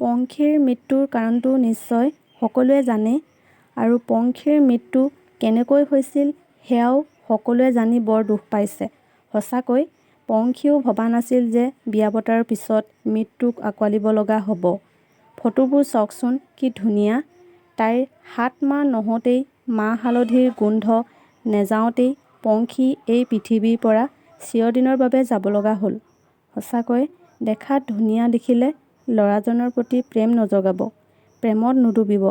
পংখীৰ মৃত্যুৰ কাৰণটো নিশ্চয় সকলোৱে জানে আৰু পংখীৰ মৃত্যু কেনেকৈ হৈছিল সেয়াও সকলোৱে জানি বৰ দুখ পাইছে। সঁচাকৈ পংখীয়েও ভবা নাছিল যে বিয়া পতাৰ পিছত মৃত্যুক আঁকোৱালিব লগা হ'ব। ফটোবোৰ চাওকচোন কি ধুনীয়া। তাইৰ 7 মাহ নহওঁতেই মাহ হালধিৰ গোন্ধ নেযাওঁতেই পংখী এই পৃথিৱীৰ পৰা চিৰদিনৰ বাবে যাব লগা হ'ল। সঁচাকৈয়ে দেখাত ধুনীয়া দেখিলে ল'ৰাজনৰ প্ৰতি প্ৰেম নজগাব, প্ৰেমত নুডুবিব।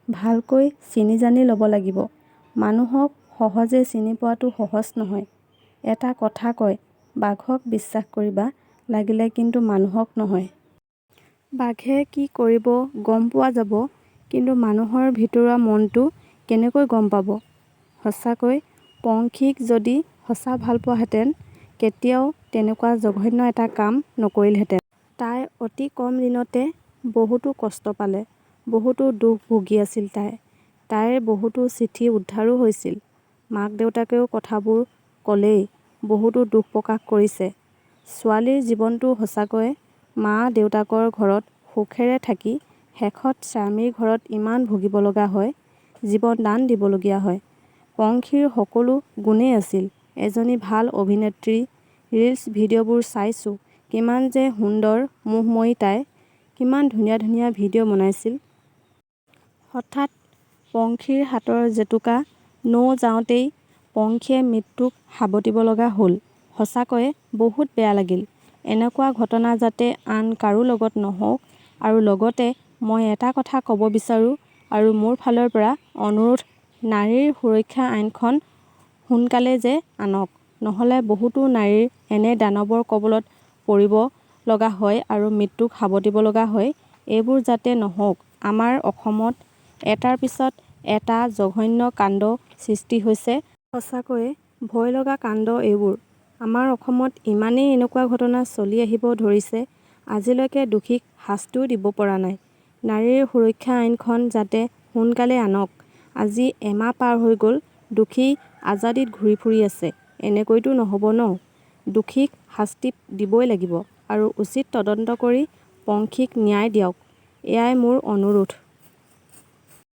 ভালকৈ চিনি জানি ল'ব লাগিব। মানুহক সহজে চিনি পোৱাটো সহজ নহয়। এটা কথা কয়, বাঘক বিশ্বাস কৰিবা লাগিলে, কিন্তু মানুহক নহয়। বাঘে কি কৰিব গম পোৱা যাব, কিন্তু মানুহৰ ভিতৰুৱা মনটো কেনেকৈ গম পাব? সঁচাকৈ পংখীক যদি সঁচা ভালপোৱাহেঁতেন কেতিয়াও তেনেকুৱা জঘন্য এটা কাম নকৰিলেহেঁতেন। তাই অতি কম দিনতে বহুতো কষ্ট পালে, বহুতো দুখ ভুগি আছিল তাই। তাইৰ বহুতো চিঠি উদ্ধাৰো হৈছিল। মাক দেউতাকেও কথাবোৰ ক'লেই বহুতো দুখ প্ৰকাশ কৰিছে। ছোৱালীৰ জীৱনটো সঁচাকৈয়ে মা দেউতাকৰ ঘৰত সুখেৰে থাকি শেষত স্বামীৰ ঘৰত ইমান ভুগিব লগা হয়, জীৱন দান দিবলগীয়া হয়। পংখীৰ সকলো গুণেই আছিল। এজনী ভাল অভিনেত্ৰী, ৰীলছ ভিডিঅ'বোৰ চাইছোঁ, কিমান যে সুন্দৰ, মোহময়ী তাই। কিমান ধুনীয়া ধুনীয়া ভিডিঅ' বনাইছিল। হঠাৎ পংখীৰ হাতৰ জেতুকা নৌ যাওঁতেই পংখীয়ে মৃত্যুক সাৱটিব লগা হ'ল। সঁচাকৈয়ে বহুত বেয়া লাগিল। এনেকুৱা ঘটনা যাতে আন কাৰো লগত নহওক আৰু লগতে মই এটা কথা ক'ব বিচাৰোঁ আৰু মোৰ ফালৰ পৰা অনুৰোধ, নাৰীৰ সুৰক্ষা আইনখন সোনকালে যে আনক, নহ'লে বহুতো নাৰীৰ এনে দানৱৰ কবলত পৰিব লগা হয় আৰু মৃত্যুক সাৱটিব লগা হয়। এইবোৰ যাতে নহওক। আমাৰ অসমত এটাৰ পিছত এটা জঘন্য কাণ্ড সৃষ্টি হৈছে। সঁচাকৈয়ে ভয় লগা কাণ্ড এইবোৰ। আমাৰ অসমত ইমানেই এনেকুৱা ঘটনা চলি আহিব ধৰিছে, আজিলৈকে দোষীক শাস্তিও দিব পৰা নাই। নাৰীৰ সুৰক্ষা আইনখন যাতে সোনকালে আনক। আজি এমাহ পাৰ হৈ গ'ল, দোষী আজাদীত ঘূৰি ফুৰি আছে। এনেকৈতো নহ'ব ন? দোষীক শাস্তি দিবই লাগিব আৰু উচিত তদন্ত কৰি পংখীক ন্যায় দিয়ক, এয়াই মোৰ অনুৰোধ।